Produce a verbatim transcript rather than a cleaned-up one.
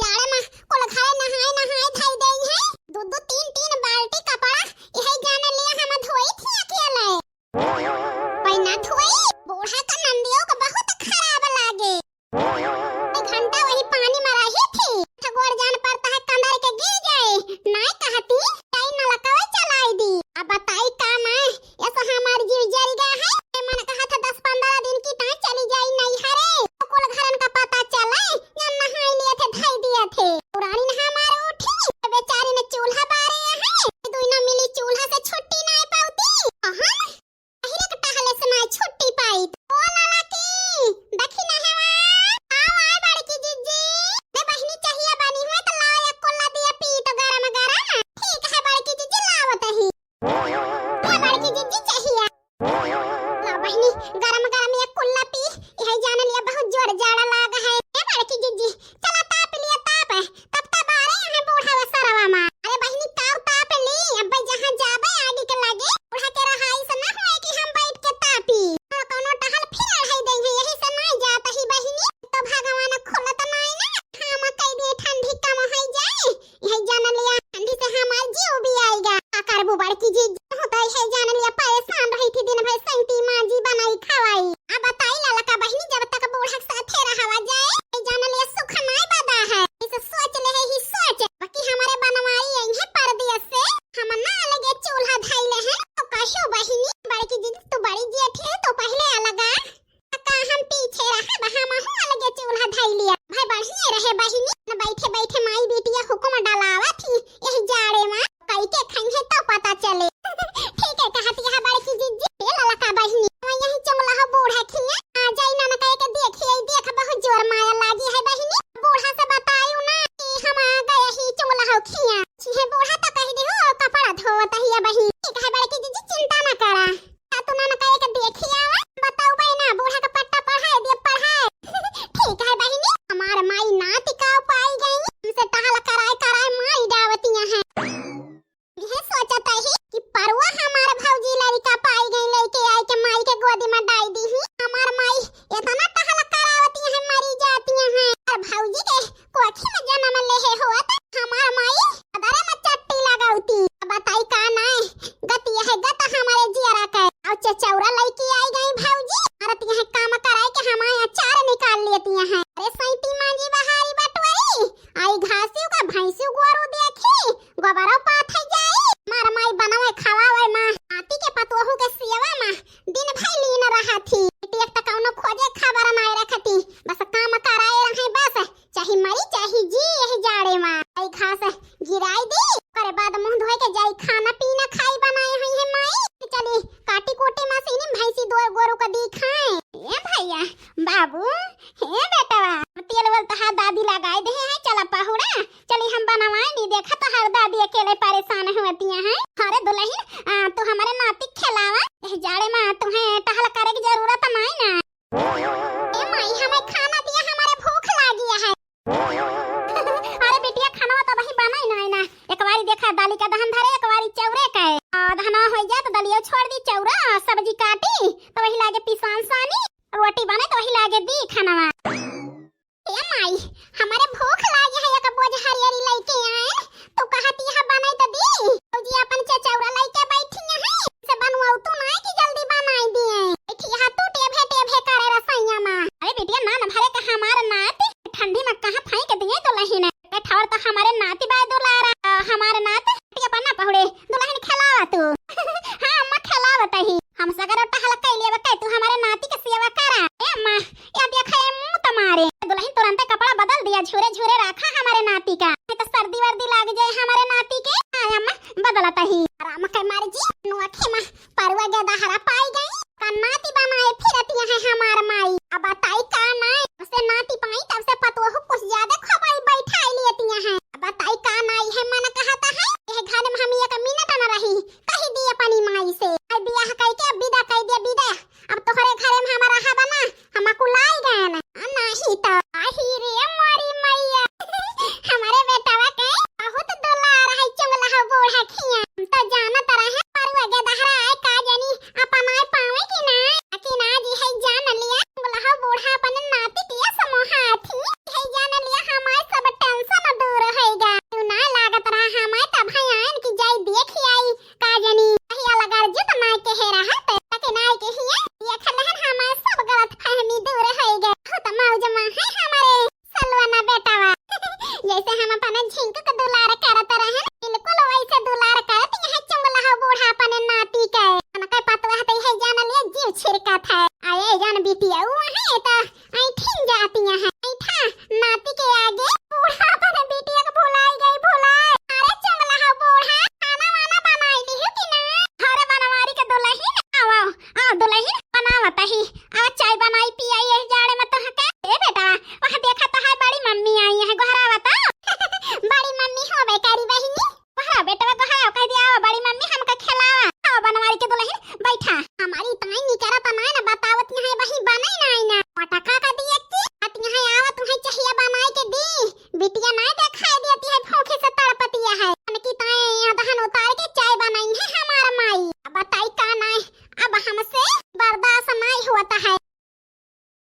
जाड़े मा कुल घरे नहाए नहाए धई देई है। दू दू तीन तीन बाल्टी कपड़ा यही जाने लिया हम धोई थी अकेले। पहना धोई, बूढ़ा का नंदियो का बहुत खराब लागे। एक घंटा वही पानी मा रही थी, तो गोड़ जान पड़ता है कंदर के गिर जाए। नाय कहती, कई नलकवे चलाई दी। अब बताई का मैं, ऐसा हमार जीव जल गया है। ए मन कहा था दस पन्द्रह दिन की ताई चली जाई नैहरे। तो कुल घरन का पता चले, या नहाई लिए थे, धई दिए थे। पुरानी न हमार उठी, बेचारी ने चूल्हा बारे है। दुई ना मिली चूल्हा से छुट्टी नाय पावती। अहम, अहिरे के टहले से नाय छुट्टी पाई। ओ लाला की, देखी ना हवा। आओ, आए बड़की जिज्जी। मैं बहिनी चाहिए बनी हुए तो लाओ एक कुल्ला दिया पी तो गरम गरम। ठीक है बड़की जिज्जी, लावत ही। ए बड़की जिज्जी चाहिए। ला बहिनी, गरम गरम एक कुल्ला पी, यही जाने लिया बहुत जोर जाड़ा लाग है। ए बड़की जिज्जी, चला ताप लिया ताप, तब तब आ रहे हैं बूढ़ा व सरवा मा। अरे बहिनी, ताप ताप ली, अब जहाँ जाबे आगे के लगे, बूढ़ा के रहाई से ना होए कि हम बैठ के तापी। हाँ, कौनो टहल फिर अढ़ाई दे है, यही से नहीं जात ही बहिनी। तो भगवान खुलत नहीं ना, हम कह दिए ठंडी कम हो जाए। यही जान लिया, ठंडी से हमार जीव भी आएगा। का करबू बड़की जी, होता है जान लिया, परेशान रही थी दिन भर सैती मांजी बनाई खवाई। अब बताई लाला का बहिनी, जब तक बूढ़ा के साथे रहवा जाए, ये जान लिया सुख नाय बदा है। इसे सोच ले है ही सोच, बाकी हमारे बनवाई यही है परदेस से, हम ना अलगे चूल्हा धइले हैं। तो कहो बहिनी, बड़की जी तू बड़ी जेठ है, तो पहले अलगा का हम पीछे रहब, हमहू अलगे चूल्हा धई लिया। भाई बढ़िया रहे बहिनी, न बैठे बैठे माई बेटिया हुकुम डलावा थी यही जाड़े मा, कई के खइहे तो पता चले। ठीक है कहती है बड़की जिज्जी। ए ललका बहिनी, मैं यही चुंगला हो बूढ़ा खिया, आ जाई ना न कहे के देखी, यही देख बहुत जोर माया लागी है बहिनी। बूढ़ा से बतायू ना कि हम आ गए ही चुंगला हो खिया। छीहे बूढ़ा तो कह दी हो कपड़ा धोवत ही बहिनी। ठीक है बड़की जिज्जी, चिंता ना करा। का तू ना कहे के देखी आवा, बताउबे ना, बूढ़ा का पट्टा पढ़ाए दिए, पढ़ाए। ठीक है बहिनी, हमार माई नाती का पाई गई, हमसे टहल कराए कराए मारी डावतिया है। यह सोचत ही कि परवा हमार भौजी लड़का पाई गई, लइके आई के माई के गोदी मा डाई दी ही। हमार माई इतना टहल करावतिया है, मरी जातिया है। और भौजी के कोखी मा जनम लेहे होत हमार माई अदरे मा चट्टी लगावती। बताई का नाय, गति यह गत हमारे जियरा के। और चचौरा लइके आई गई भौजी, अरे तिहे काम कराए के हमारे अचार निकाल लेतिया है। अरे सैती मांजी बहारी बटवाई, आई घासियों का भैंसियों गोरू देखी, गोबरो पाथे जाई। मार माई बनावे खवावे मा, नाती के पतोहू के सेवा मा दिन भर लीन रहा थी। बेटी एक त कौनो खोजे खबर नाय रखती, बस काम कराए रहे बस, चाहे मरी चाहे जी यही जाड़े मा। आई घास गिराई दी, ओकरे बाद मुंह धोए के जाई खाना पीना खाई बनाए हुई है माई। चली काटी कूटी मशीन भैंसी दो गोरू का दी खाए। ए भैया, बाबू, हे बेटवा, तेल वेल तहार दादी लगाए दे है, चला पहुड़ा, चली हम बनवाए नी, देखा तहार दादी अकेले परेशान होतिया है। अरे दुल्हन, आ, तू हमारे नाती के खिलावा, एह जाड़े मा तुम्हें टहल करे की जरूरत नाई ना। ए माई, हमें खाना दिया, हमारे भूख लागिया है। अरे बिटिया, खानवा तो वही बनाई ना है ना, एक बारी देखा दाली का दहन धरे, एक बारी चौरे का है। आ, दहनवा हो जाए तो दलिया छोड़ दी, चौरा सब्जी काटी तो वही लागे पिसान सानी, रोटी बने तो वही लागे दी खानवा। ए माई, हमारे भूख लागे है, एक बोझ हरियरी लइके आए, तू कहती है बनाई तो दी। भौजी अपन चचौरा लइके बैठी है, से बनवाऊ तू ना कि जल्दी बनाई दिए। बैठी है तू टेभे टेभे करे रसोइया मा। अरे बिटिया, ना न भरे का हमार नात ठंडी मा कहाँ फेंक दिए दुल्हन। बैठावर तो हमारे नाती बाय दुलारा, हमारे नात बिटिया पन्ना पहुड़े दुल्हन खिलावा तू। हाँ अम्मा खिलावत ही। हम सगरो टहल कैले बा, तू हमारे नाती के सेवा करा। ए अम्मा, या देखा ए मुंह तुम्हारे। दुल्हन तुरंत कपड़ा बदल दिया, झूरे झूरे रखा हमारे नाती का, नहीं तो सर्दी वर्दी लाग जाए हमारे नाती के। हाँ अम्मा, बदलत ही। राम के मारे जी, नुआ खेमा, परुआ गदा हरा पाई गई। का नाती बनाए फिरतिया है हमार माई। अब बताई का नाई, से नाती पाई तब से पतोहू कुछ ज्यादा खपाई बैठाई लेतिया है। अब बताई का नाई है मन कहता है, यह घर मा हम एक मिनट न रही, कही दी अपनी माई से। आई बियाह कई के अब विदा कई दिया, विदा। अब तोहरे घरे मा हम रहब ना, हम अकुलाई गए ना। आ नाही तो, आही रे मोरी मैया। हमारे बेटवा के बहुत दुलार है चुंगला हो बूढ़ा खिया। हम तो जैसे हम अपने झिंकू के दुलार करत रहन, बिल्कुल वैसे दुलार करत यहाँ चुंगला हो बूढ़ा अपने नाती के। उनके पतोह तो यह जान लिए जीव छिरकत है। आए जान बिटिया, वो है तो ऐठिन जातिया है। ऐठा नाती के आगे बूढ़ा अपने बिटिया के भुलाई गई, भुलाई। अरे चुंगला हो बूढ़ा, खाना वाना बनाई ली हो कि ना? अरे बनवारी के दुलहिन, आओ, आओ दुलहिन, बनावत ही। आ चाय बनाई पियाई यही जाड़े में तोहके। ए बेटा, वहाँ देखा तो है बड़ी मम्मी आई है, गोहरावा तो। बड़ी मम्मी होबे करी बहिनी। गोहरा बेटवा गोहरा कह दिया, "आओ बड़ी मम्मी हमका खिलावा।" आओ बनवारी के दुलहिन, बैठा। हमारी ताई निकरा तना न बतावत यहाँ वही बने ना आई ना। पटका का दिया की, अत यहाँ आवत वही चहिया बनाए के दी। बिटिया ना देखाई देती है, भूखे से तड़पतिया है। अनकी ताई यहाँ दहन उतार के चाय बनाई है हमार माई। अब बताई का नाई, अब हमसे बर्दाश्त नाई होता है।